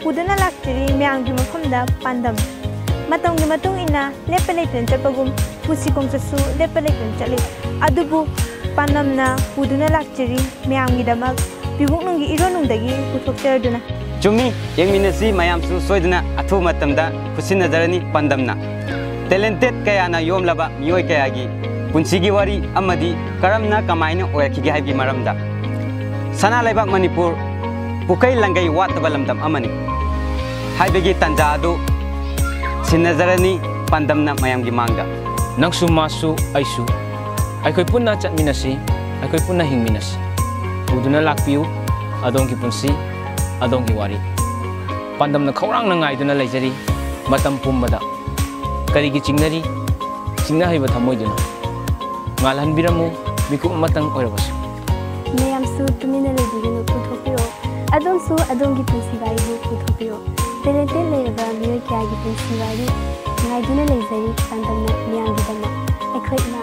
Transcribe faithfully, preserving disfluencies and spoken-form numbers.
ꯄꯨꯗꯨꯅ ꯂꯥꯛꯆꯔꯤ ꯃꯌꯥꯝꯒꯤ ꯃꯐꯝꯗ ꯄꯥꯟꯗꯝ꯫ ꯃꯇꯝꯒꯤ ꯃꯇꯨꯡ ꯏꯟꯅ ꯂꯦꯞꯄ ꯂꯩꯇꯅ ꯆꯠꯄꯒꯨꯝ ꯄꯨꯟꯁꯤ ꯈꯣꯡꯆꯠꯁꯨ ꯂꯦꯞꯄ ꯂꯩꯇꯅ ꯆꯠꯂꯤ꯫ ꯑꯗꯨꯕꯨ ꯄꯥꯟꯗꯝꯅ ꯄꯨꯗꯨꯅ ꯂꯥꯛꯆꯔꯤ ꯃꯌꯥꯝꯒꯤꯗꯃꯛ ꯄꯤꯕꯨꯛꯅꯨꯡꯒꯤ ꯏꯔꯣꯟꯅꯨꯡꯗꯒꯤ ꯄꯨꯊꯣꯛꯆꯔꯗꯨꯅ꯫ ꯆꯨꯝꯃꯤ, ꯌꯦꯡꯃꯤꯟꯅꯁꯤ ꯃꯌꯥꯝꯁꯨ ꯁꯣꯏꯗꯅ ꯑꯊꯨꯕ ꯃꯇꯝꯗ ꯈꯨꯠꯁꯤꯟꯅꯖꯔꯅꯤ ꯄꯥꯟꯗꯝꯅ꯫ ꯇꯦꯂꯦꯟꯇꯦꯠ ꯀꯌꯥꯅ ꯌꯣꯝꯂꯕ ꯃꯤꯑꯣꯏ ꯀꯌꯥꯒꯤ ꯄꯨꯟꯁꯤꯒꯤ ꯋꯥꯔꯤ ꯑꯃꯗꯤ ꯀꯔꯝꯅ ꯀꯃꯥꯏꯅ ꯑꯣꯏꯔꯛꯈꯤꯒꯦ ꯍꯥꯏꯕꯒꯤ ꯃꯔꯝꯗ꯫ ꯁꯅꯥ ꯂꯩꯕꯥꯛ ꯃꯅꯤꯄꯨꯔ ꯄꯨꯀꯩ ꯂꯪꯒꯩ ꯋꯥꯠꯇꯕ ꯂꯝꯗꯝ ꯑꯃꯅꯤ ꯍꯥꯏꯕꯒꯤ ꯇꯥꯟꯖꯥ ꯑꯗꯨ ꯁꯤꯟꯅꯖꯔꯅꯤ ꯄꯥꯟꯗꯝꯅ ꯃꯌꯥꯝꯒꯤ ꯃꯥꯡꯗ꯫ ꯅꯪꯁꯨ ꯃꯥꯁꯨ ꯑꯩꯁꯨ ꯑꯩꯈꯣꯏ ꯄꯨꯟꯅ ꯆꯠꯃꯤꯟꯅꯁꯤ, ꯑꯩꯈꯣꯏ ꯄꯨꯟꯅ ꯍꯤꯡꯃꯤꯟꯅꯁꯤ꯫ ꯄꯨꯗꯨꯅ ꯂꯥꯛꯄꯤꯌꯨ ꯑꯗꯣꯝꯒꯤ ꯄꯨꯟꯁꯤ, ꯑꯗꯣꯝꯒꯤ ꯋꯥꯔꯤ꯫ ꯄꯥꯟꯗꯝꯅ ꯈꯧꯔꯥꯡꯅ ꯉꯥꯏꯗꯨꯅ ꯂꯩꯖꯔꯤ ꯃꯇꯝ ꯄꯨꯝꯕꯗ꯫ ꯀꯔꯤꯒꯤ ꯆꯤꯡꯅꯔꯤ? ꯆꯤꯡꯅꯍꯩꯕ ꯊꯃꯣꯏꯗꯨꯅ ꯉꯥꯜꯍꯟꯕꯤꯔꯝꯃꯨ ꯃꯤꯀꯨꯞ ꯑꯃꯇꯪ ꯑꯣꯏꯔꯕꯁꯨ꯫ ꯃꯌꯥꯝꯁꯨ ꯇꯨꯃꯤꯟꯅ ꯂꯩꯕꯤꯒꯅꯨ, ꯄꯨꯊꯣꯛꯄꯤꯔꯛꯑꯣ꯫ ꯑꯗꯣꯝꯁꯨ ꯑꯗꯣꯝꯒꯤ ꯄꯨꯟꯁꯤ ꯋꯥꯔꯤꯕꯨ ꯄꯨꯊꯣꯛꯄꯤꯔꯛꯑꯣ꯫ ꯇꯦꯂꯦꯟꯇꯦꯠ ꯂꯩꯔꯕ ꯃꯤꯑꯣꯏ ꯀꯌꯥꯒꯤ ꯄꯨꯟꯁꯤ ꯋꯥꯔꯤ ꯉꯥꯏꯗꯨꯅ ꯂꯩꯖꯔꯤ ꯄꯥꯟꯗꯝꯅ ꯃꯤꯌꯥꯝꯒꯤꯗꯃꯛ꯫ ꯑꯩꯈꯣꯏ ꯏꯃꯥ